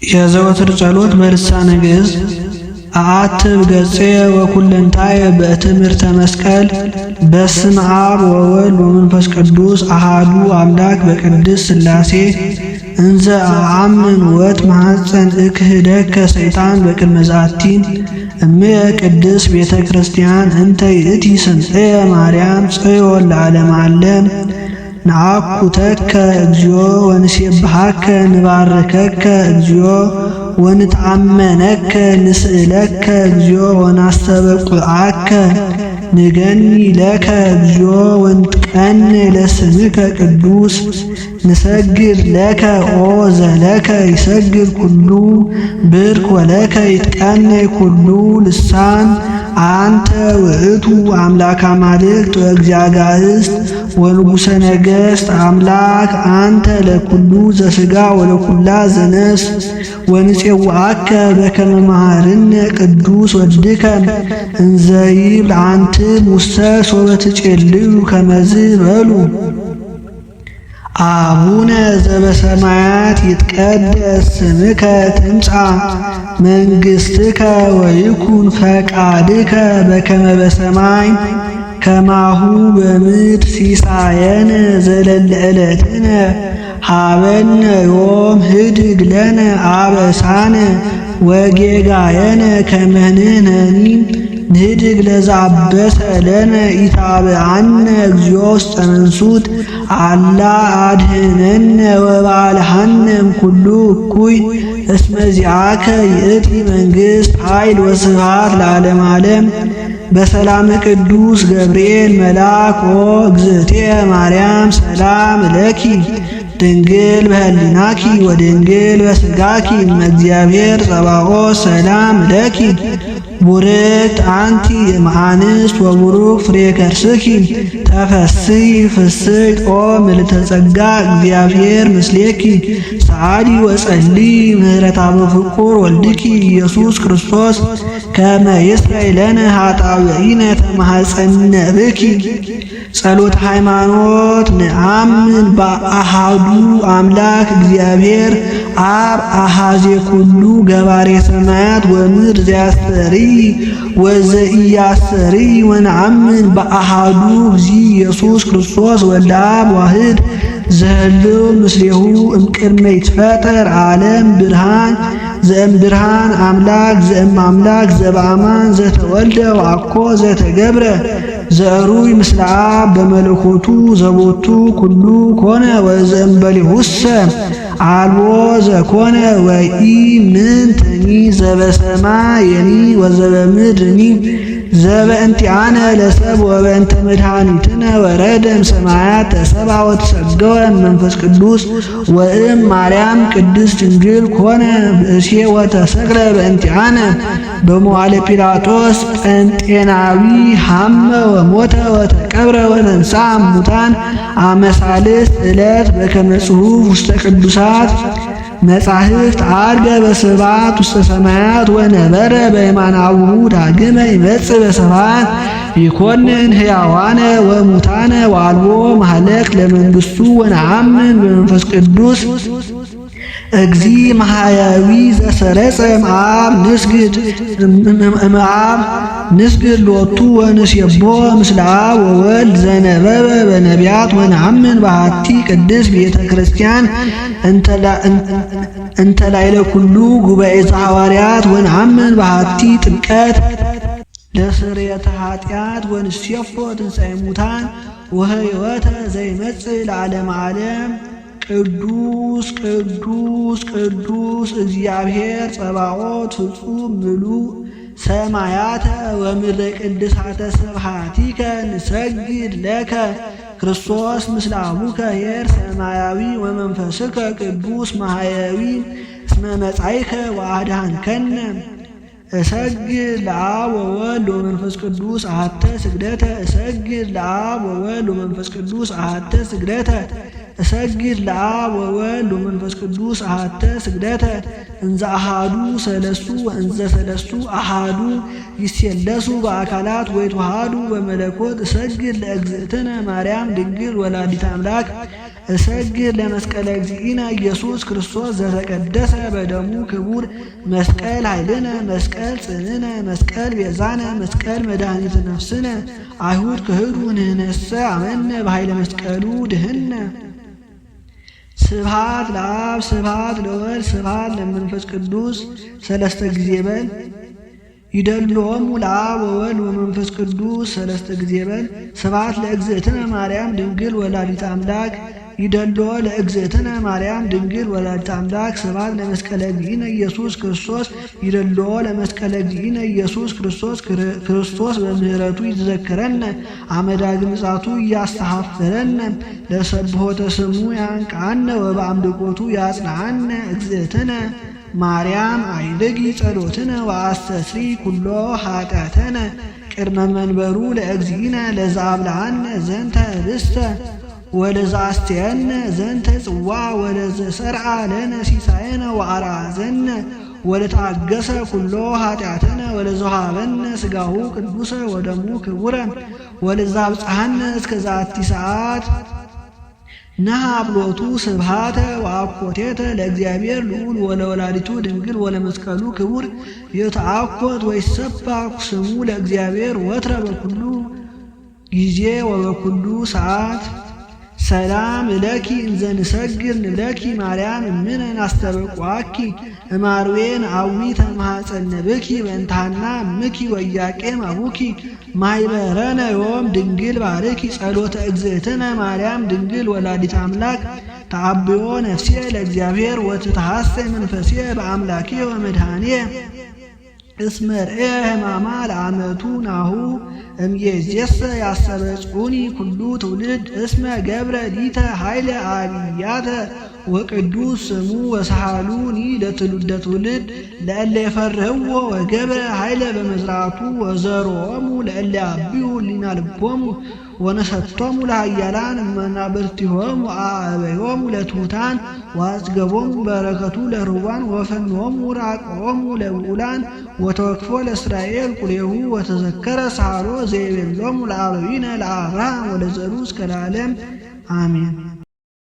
የዘወትር ጸሎት በልሳነ ግዕዝ። አአትብ ገጼ ወኩለንታየ በትምህርተ መስቀል። በስመ አብ ወወልድ ወመንፈስ ቅዱስ አሃዱ አምላክ በቅድስት ሥላሴ እንዘ አአምን ወእትማሐፀን እክህደከ ሰይጣን በቅድመ ዛቲ እምየ ቅድስት ቤተ ክርስቲያን እንተ ይእቲ ስምዕየ ማርያም ጽዮን ለዓለመ ዓለም። ንአኩተከ እግዚኦ ወንሴብሐከ፣ ንባርከከ እግዚኦ ወንትአመነከ፣ ንስእለከ እግዚኦ ወናስተበቍዐከ፣ ንገኒ ለከ እግዚኦ ወንትቀነ ለስምከ ቅዱስ። ንሰግድ ለከ ኦ ዘለከ ይሰግድ ኩሉ ብርክ ወለከ ይትቀነይ ኩሉ ልሳን። አንተ ውእቱ አምላከ አማልክት ወእግዚአ አጋእዝት ወንጉሰ ነገሥት፣ አምላክ አንተ ለኩሉ ዘሥጋ ወለኩላ ዘነፍስ። ወንፄውዐከ በከመ መሃርነ ቅዱስ ወድከ እንዘ ይብል አንትሙ ውስተ ሶበ ትጼልዩ ከመዝ በሉ። አቡነ ዘበሰማያት ይትቀደስ ስምከ፣ ትምጻእ መንግሥትከ፣ ወይኩን ፈቃድከ በከመ በሰማይ ከማሁ በምድር። ሲሳየነ ዘለለ ዕለትነ ሀበነ ዮም፣ ህድግ ለነ አበሳነ ወጌጋየነ ከመ ንሕነኒ ንህድግ ለዘአበሰ ለነ። ኢታብአነ እግዚኦ ውስተ መንሱት፣ አላ አድኅነነ ወባልሐነ እምኩሉ እኩይ። እስመ ዚአከ ይእቲ መንግሥት፣ ኃይል ወስብሐት ለዓለመ ዓለም። በሰላም ቅዱስ ገብርኤል መልአክ ኦ እግዝእትየ ማርያም፣ ሰላም ለኪ ድንግል በህሊናኪ ወድንግል በስጋኪ፣ እመ እግዚአብሔር ጸባኦት ሰላም ለኪ፣ ቡርክት አንቲ እምአንስት ወቡሩክ ፍሬ ከርስኪ። ተፈሥሒ ፍስሕት ኦ ምልዕተ ጸጋ፣ እግዚአብሔር ምስሌኪ፣ ሰአሊ ወጸልዪ ምህረተ ኀበ ፍቁር ወልድኪ ኢየሱስ ክርስቶስ ከመ ይስረይ ለነ ኃጣውኢነ። ተማኅፀነ ብኪ። ጸሎተ ሃይማኖት። ንአምን በአሃዱ አምላክ እግዚአብሔር አብ አሃዜ ኩሉ፣ ገባሬ ሰማያት ወምድር፣ ዘያስተርኢ ወዘኢያስተርኢ። ወነአምን በአሃዱ እግዚእ ኢየሱስ ክርስቶስ ወልደ አብ ዋህድ፣ ዘህልው ምስሌሁ እምቅድመ ይትፈጠር ዓለም፣ ብርሃን ዘእም ብርሃን፣ አምላክ ዘእም አምላክ፣ ዘበአማን ዘተወልደ ወአኮ ዘተገብረ፣ ዘዕሩይ ምስለ አብ በመለኮቱ፣ ዘቦቱ ኩሉ ኮነ ወዘእምበሌሁሰ አልቦ ዘኮነ። ወኢምንትኒ ዘበሰማየኒ ወዘበምድርኒ። ዘበእንቲአነ ለሰብእ ወበእንተ መድኃኒትነ ወረደ እምሰማያት፣ ተሰብአ ወተሰገወ እመንፈስ ቅዱስ ወእም ማርያም ቅድስት ድንግል፣ ኮነ ብእሴ ወተሰቅለ በእንቲአነ በመዋዕለ ጲላጦስ ጴንጤናዊ፣ ሐመ ወሞተ ወተቀብረ ወተንሥአ እሙታን አመ ሣልስት ዕለት በከመ ጽሑፍ ውስተ ቅዱሳት መጻሕፍት፣ ዐርገ በስብሐት ውስተ ሰማያት ወነበረ በየማነ አቡሁ። ዳግመ ይመጽእ በስብሐት ይኮንን ሕያዋነ ወሙታነ፣ ወአልቦ ማህለቅት ለመንግሥቱ። ወነአምን በመንፈስ ቅዱስ እግዚእ ማሕየዊ ዘሰረጸ እምአብ፣ ንስግድ ሎቱ ወንሴብሖ ምስለ አብ ወወልድ ዘነበበ በነቢያት። ወነአምን በአሐቲ ቅድስት ቤተ ክርስቲያን እንተ ላዕለ ኩሉ ጉባኤ ዘሐዋርያት። ወነአምን በአሐቲ ጥምቀት ለስርየተ ኃጢአት። ወንሴፎ ትንሣኤ ሙታን ወሕይወተ ዘይመጽእ ለዓለመ ዓለም። ቅዱስ ቅዱስ ቅዱስ እግዚአብሔር ጸባኦት ፍጹም ምሉእ ሰማያተ ወምድረ ቅድሳተ ስብሐቲከ። ንሰግድ ለከ ክርስቶስ ምስለ አቡከ ኄር ሰማያዊ ወመንፈስከ ቅዱስ ማሕየዊ፣ እስመ መጻእከ ወአድኀንከነ። እሰግድ ለአብ ወወልድ ወመንፈስ ቅዱስ አሐተ ስግደተ። እሰግድ ለአብ ወወልድ ወመንፈስ ቅዱስ አሐተ ስግደተ። እሰግድ ለአብ ወወልድ ወመንፈስ ቅዱስ አሐተ ስግደተ። እንዘ አሃዱ ሰለስቱ ወእንዘ ሰለስቱ አሃዱ፣ ይሴለሱ በአካላት ወይትዋሃዱ በመለኮት። እሰግድ ለእግዝእትነ ማርያም ድንግል ወላዲተ አምላክ። እሰግድ ለመስቀለ እግዚእነ ኢየሱስ ክርስቶስ ዘተቀደሰ በደሙ ክቡር። መስቀል ኃይልነ፣ መስቀል ጽንዕነ፣ መስቀል ቤዛነ፣ መስቀል መድኃኒተ ነፍስነ። አይሁድ ክህዱ ንሕነሰ አመነ፣ በኃይለ መስቀሉ ድህነ። ስብሃት ለአብ፣ ስብሃት ለወልድ፣ ስብሃት ለመንፈስ ቅዱስ ሰለስተ ጊዜ በል። ይደልዎሙ ለአብ ወወልድ ወመንፈስ ቅዱስ ሰለስተ ጊዜ በል። ስብሐት ለእግዝእትነ ማርያም ድንግል ወላዲተ አምላክ። ይደልዎ ለእግዝእትነ ማርያም ድንግል ወላዲተ አምላክ። ስብሐት ለመስቀለ እግዚእነ ኢየሱስ ክርስቶስ። ይደልዎ ለመስቀለ እግዚእነ ኢየሱስ ክርስቶስ። ክርስቶስ በምህረቱ ይዘክረነ፣ አመ ዳግም ምጽአቱ እያስተሐፍረነ፣ ለሰብሖተ ስሙ ያንቃነ ወበአምልኮቱ ያጽንዓነ። እግዝእትነ ማርያም አይልጊ ጸሎትነ ወአስተስሪ ኩሎ ኃጢአተነ። ቅድመ መንበሩ ለእግዚእነ ለዘአብልዓነ ዘንተ ኅብስተ ወለዘአስተየነ ዘንተ ጽዋ ወለዘሰርዓ ለነ ሲሳየነ ወአርአዘነ ወለተአገሰ ኩሎ ኃጢአተነ ወለዘውሃበነ ሥጋሁ ቅዱሰ ወደሙ ክቡረ ወለዘአብጽሐነ እስከ ዛቲ ሰዓት ነሃብ ሎቱ ስብሃተ ወአኮቴተ ለእግዚአብሔር ልዑል ወለወላዲቱ ድንግል ወለመስቀሉ ክቡር። የተአኮት ወይሰባክ ስሙ ለእግዚአብሔር ወትረ በኩሉ ጊዜ ወበኩሉ ሰዓት። ሰላም እለኪ እንዘ ንሰግር ንብለኪ ማርያም እምነ ናስተበቋኪ እማርዌን አዊ ተማጸነ ብኪ በእንታና እምኪ ወኢያቄም አቡኪ። ማይበረነ ዮም ድንግል ባርኪ ጸሎተ እግዝእትነ ማርያም ድንግል ወላዲት አምላክ። ተአብዮ ነፍሴ ለእግዚአብሔር ወትትሐሰይ መንፈሴ በአምላኬ ወመድኃኔ። እስመ ርእየ ሕማማ ለአመቱ ናሁ እምይእዜሰ ያሰበጽዑኒ ኩሉ ትውልድ። እስመ ገብረ ሊተ ኃይለ አብያተ ወቅዱስ ስሙ ወሰሃሉኒ ለትውልደ ትውልድ ለእለ የፈርህዎ። ወገብረ ኃይለ በመዝራቱ ወዘሮሙ ለእለ አብዩ ሊና ልቦሙ። ወነሰቶሙ ለኃያላን እመናብርቲሆሙ አበዮሙ ለትሑታን። ወአጽገቦሙ በረከቱ ለርሁባን ወፈንዎሙ ራቆሙ ለብዑላን። ወተወክፎ ለእስራኤል ቁሌሁ ወተዘከረ ሳህሎ ዘይቤሎሙ ለአበዊነ ለአብርሃም ወለዘሩ እስከ ለዓለም አሜን።